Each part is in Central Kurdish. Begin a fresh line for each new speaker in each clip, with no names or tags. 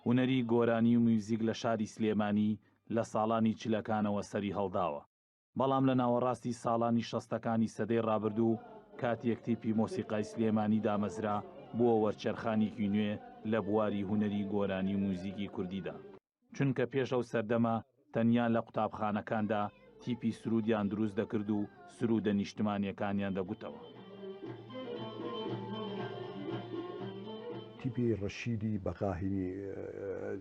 هونەری گۆرانی و میوزیک لە شاری سلێمانی لە ساڵانی چلەکانەوە سەری هەڵداوە، بەڵام لە ناوەڕاستی ساڵانی شەستەکانی سەدەی ڕابردوو کاتێک تیپی مۆسیقای سلێمانی دامەزرا بووە وەرچەرخانێکی نوێ لە بواری هونەری گۆرانی و میوزیکی کوردیدا. چونکە پێش ئەو سەردەمە تەنیا لە قوتابخانەکاندا تیپی سروودیان دروست دەکرد و سروودە نیشتمانییەکانیان دەگوتەوە.
تیپی ڕەشیدی بەغا هینی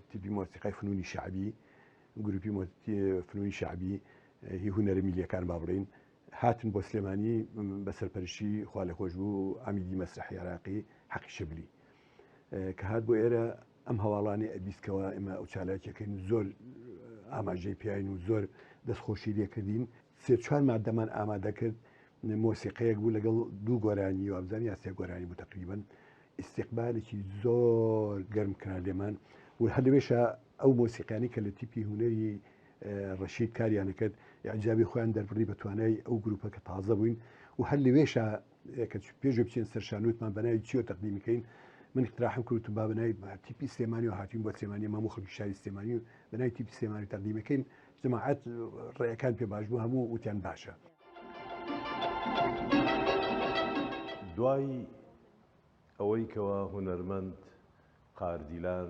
تیپی مۆسیقای فنونی شەعبی، گروپی فنونی شەعبی هی هونەرە میلیەکان با بڵێین، هاتن بۆ سلێمانی بە سەرپەرشتی خوالێخۆشبوو عەمیدی مەسرەحی عێراقی حەقی شبلی. کە هات بۆ ئێرە ئەم هەواڵانی ئەبیست کەوا ئێمە ئەو چالاکیەکەین زۆر ئاماژەی پیاین و زۆر دەستخۆشی لێکردین سێ چوار مادەمان ئامادە کرد مۆسیقەیەک بوو لەگەڵ دوو گۆرانی وابزان یا سێ گۆرانی بوو تقریبن ئیسیقبالێکی زۆر گەرم کرا لێمان و هەر لەوێشە ئەو مۆسیقانی کە لە تیپی هوەری ڕەشید کاریانە کرد ئیعجابی خۆیان دەربڕی بە توانای ئەو گروپە کە تازە بووین و هەر لەوێشە کە پێش بچین سەر شانوتمان بە ناوی چیۆ تەقدیمی کەین من اقتراحم کردم با بە ناوی تیپی سلێمانی و هاتوین بۆ سلێمانی مامو خەڵکی شاری سلێمانی و بە ناوی تیپی سلێمانی تەقدیمەکەین جەماعەت ڕێیەکان پێ باش بوو هەموو وتیان باشە.
دوای ئەوەی کەوا هونەرمەند قاردیلان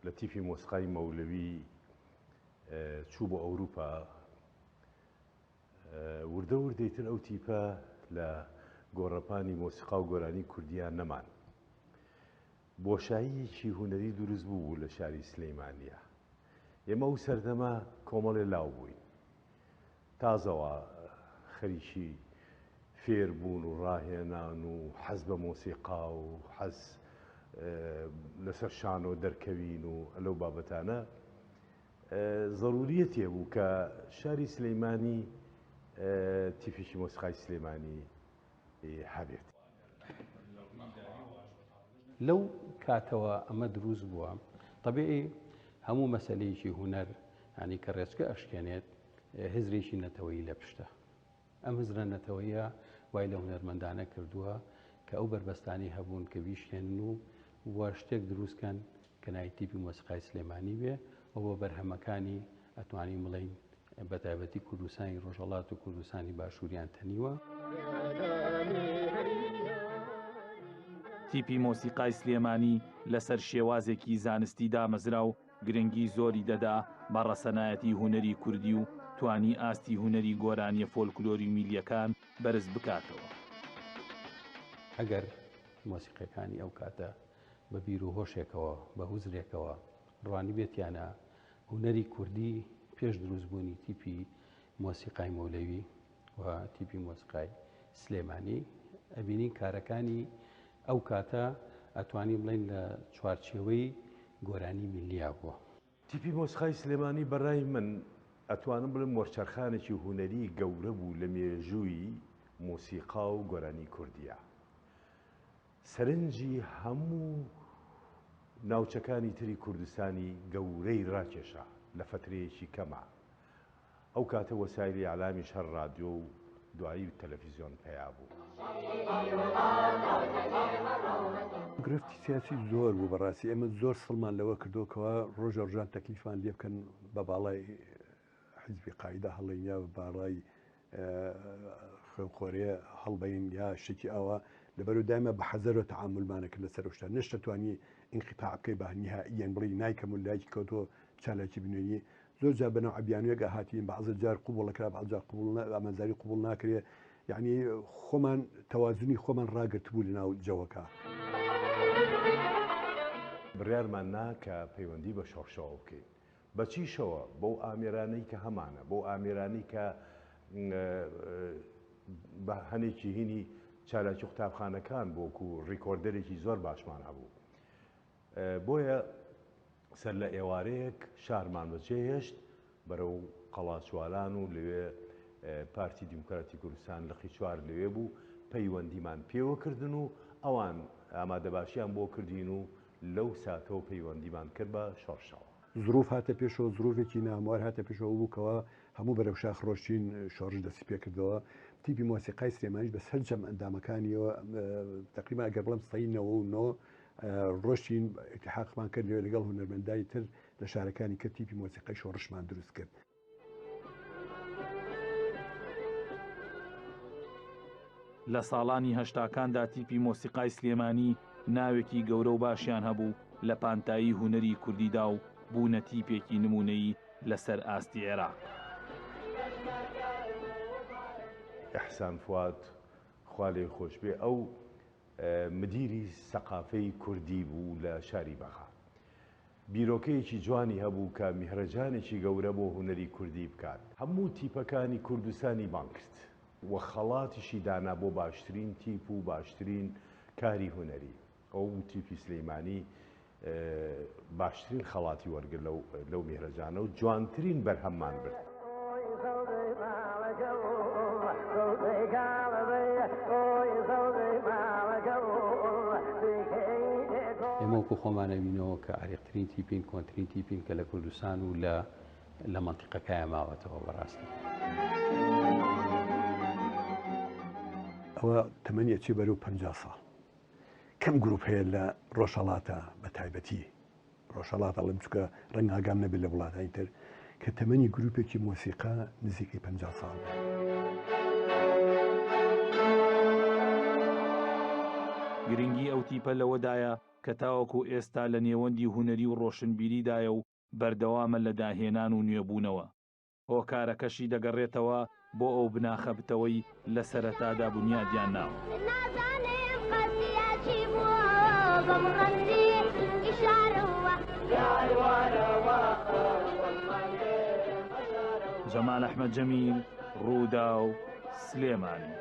لە تیپی مۆسیقای مەولەوی چوو بۆ ئەوروپا، وردە وردەی تر ئەو تیپە لە گۆڕەپانی مۆسیقا و گۆرانی کوردیا نەمان. بۆشاییەکی هونەری دروست بوو بوو لە شاری سلیمانیە. ئێمە ئەو سەردەمە کۆمەڵێ لاو بووین. تازەوە خەریکی فێر بوون و ڕاهێنان و حەز بە مۆسیقا و حەز لەسەر شانۆ دەرکەوین و لەو بابەتانە زەروریەتێ بوو کە شاری سلیمانی تیپێکی مۆسیقای سلێمانی هەبێت.
لەو کاتەوە ئەمە دروست بووە تەبیعی هەموو مەسەلەیەکی هونەر ینی کە ڕێچکە ئەشکێنێت هزرێکی نەتەوەیی لە پشتە ئەم هزرە نەتەوەیە وای لە هونەرمەندانە کردووە کە ئەو بەربەستانی هەبوون کە بیشکێنن و و شتێک دروستکەن کە ناوی تیپی مۆسیقای سلێمانی بێ و بۆ بەرهەمەکانی ئەتوانین بڵێین بە تایبەتی کوردستانی ڕۆژهەڵات و کوردستانی باشووریان تەنیوە.
تیپی مۆسیقای سلێمانی لەسەر شێوازێکی زانستی دامەزرا و گرنگی زۆری دەدا بە ڕەسەنایەتی هونەری کوردی و توانی ئاستی هونەری گۆرانیە فۆلکلۆری و میللیەکان بەرز بکاتەوە.
ئەگەر مۆسیقیەکانی ئەو کاتە بە بیر و هۆشێکەوە، بە هزرێکەوە ڕوانیبێتیانە هونەری کوردی پێش دروستبوونی تیپی مۆسیقای مەولەوی و تیپی مۆسیقای سلێمانی، ئەبینین کارەکانی ئەو کاتە ئەتوانین بڵێین لە چوارچێوەی گۆرانی میلیا بووە.
تیپی مۆسیقای سلێمانی بە رای من ئەتوانم بڵێم وەرچەرخانێکی هونەری گەورە بوو لە مێژووی مۆسیقا و گۆرانی کوردیا. سەرنجی هەموو ناوچەکانی تری کوردستانی گەورەی راکێشا لە فەترەیەکی کەما. ئەو کاتە وەسایلی ئیعلامیش هەر رادیۆ و دوایی تەلەفیزیۆن پەیا بوو.
گرفتی سیاسی زۆر بوو بەڕاستی ئێمە زۆر سڵمان لەوە کردووە کەوا ڕۆژە ڕژان تەکلیفمان لێ بکەن بە باڵای حیزبی قاعیدە هەڵین یا بە باڵای خوێنخۆرێ هەڵبین یا شتێکی ئاوا لەبەرو دایمە بە حەزەرەوە تەعامولمانە کرد لەسەر ئەو شتە نەشتەتوانی ئینقیتاع بکەی بە نیهائیەن بڵێی نایکەم و لایکی کەوتۆ چالاکی بنوێنی زۆر جار بەناو عەبیانوێک ئەهاتین بەعزە جار قوبوڵ ئەکرا بەعزە جار قبوڵ ئامانزاری قبوڵ ناکرێ یعنی خۆمان تەوازنی خۆمان ڕاگرتبوو لەناو جەوەکە.
بڕیارمان نا کە پەیوەندی بە شۆڕشەوە بکەین. بە چیشەوە؟ بەو ئامێرانەی کە هەمانە، بەو ئامێرانەی کە بە هەنێکی هینی چالاکی قوتابخانەکان بۆ وەکو ڕیکۆردەرێکی زۆر باشمان هەبوو. بۆیە سەر لە ئێوارەیەک شارمان بەجێهێشت بەرەو قەڵاچوالان و لەوێ پارتی دیموکراتی کوردستان لقی چوار لەوێ بوو پەیوەندیمان پێوە کردن و ئەوان ئامادەباشیان بۆ کردین و لەو ساتەوە پەیوەندیمان کرد بە شۆڕشەوە.
زروف هاتە پێشەوە، زروفێکی ناموار هاتە پێشەوە بوو کەوا هەموو بەرەو شاخ ڕۆشتین، شۆڕش دەستی پێکردەوە. تیپی مۆسیقای سلێمانیش بە سەرجەم ئەندامەکانیەوە تەقریبا ئەگەر بڵێم سەی 99 ڕۆشتین، ئیلتیحاقمان کرد لەوێ لەگەڵ هونەرمەندانی تر لە شارەکانی کە تیپی مۆسیقای شۆڕشمان دروست کرد.
لە ساڵانی هەشتاکاندا تیپی مۆسیقای سلێمانی ناوێکی گەورە و باشیان هەبوو لە پانتایی هونەری کوردیدا و بوونە تیپێکی نموونەیی لەسەر ئاستی عێراق.
ئیحسان فواد خوا لێی خۆشبێ ئەو مدیری سەقافەی کوردی بوو لە شاری بەغا. بیرۆکەیەکی جوانی هەبوو کە میهرەجانێکی گەورە بۆ هونەری کوردی بکات. هەموو تیپەکانی کوردستانی بانگ کرد و خەڵاتیشی دانا بۆ باشترین تیپ و باشترین کاری هونەری. ئەو تیپی سلیمانی باشترین خەڵاتی وەرگرت لەو میهرەجانە و جوانترین بەرهەممان برد.
ئێمە وەکو خۆمان ئەبینەوە کە عەریقترین تیپین، کۆنترین تیپین کە لە کوردستان و لە لە مەنتیقەکەیا ماوەتەوە بەڕاستی.
ئەوە تەمەنی ئەچێ بەرەو 50 ساڵ. کەم گروپ هەیە لە ڕۆژهەڵاتە بە تایبەتی ڕۆژهەڵات ئەڵێم چونکە ڕەنگ ئاگام نەبێت لە وڵاتانی تر کە تەمەنی گروپێکی مۆسیقا نزیکەی 50 ساڵ بێت.
گرنگی ئەو تیپە لەوەدایە کە تاوەکو ئێستا لە نێوەندی هونەری و ڕۆشنبیریدایە و بەردەوامە لە داهێنان و نوێبوونەوە. هۆکارەکەشی دەگەڕێتەوە بۆ ئەو بناخە بتەوەی لە سەرەتادا بونیادیان ناوە. جەمال ئەحمەد جەمیل، رووداو، سلێمانی.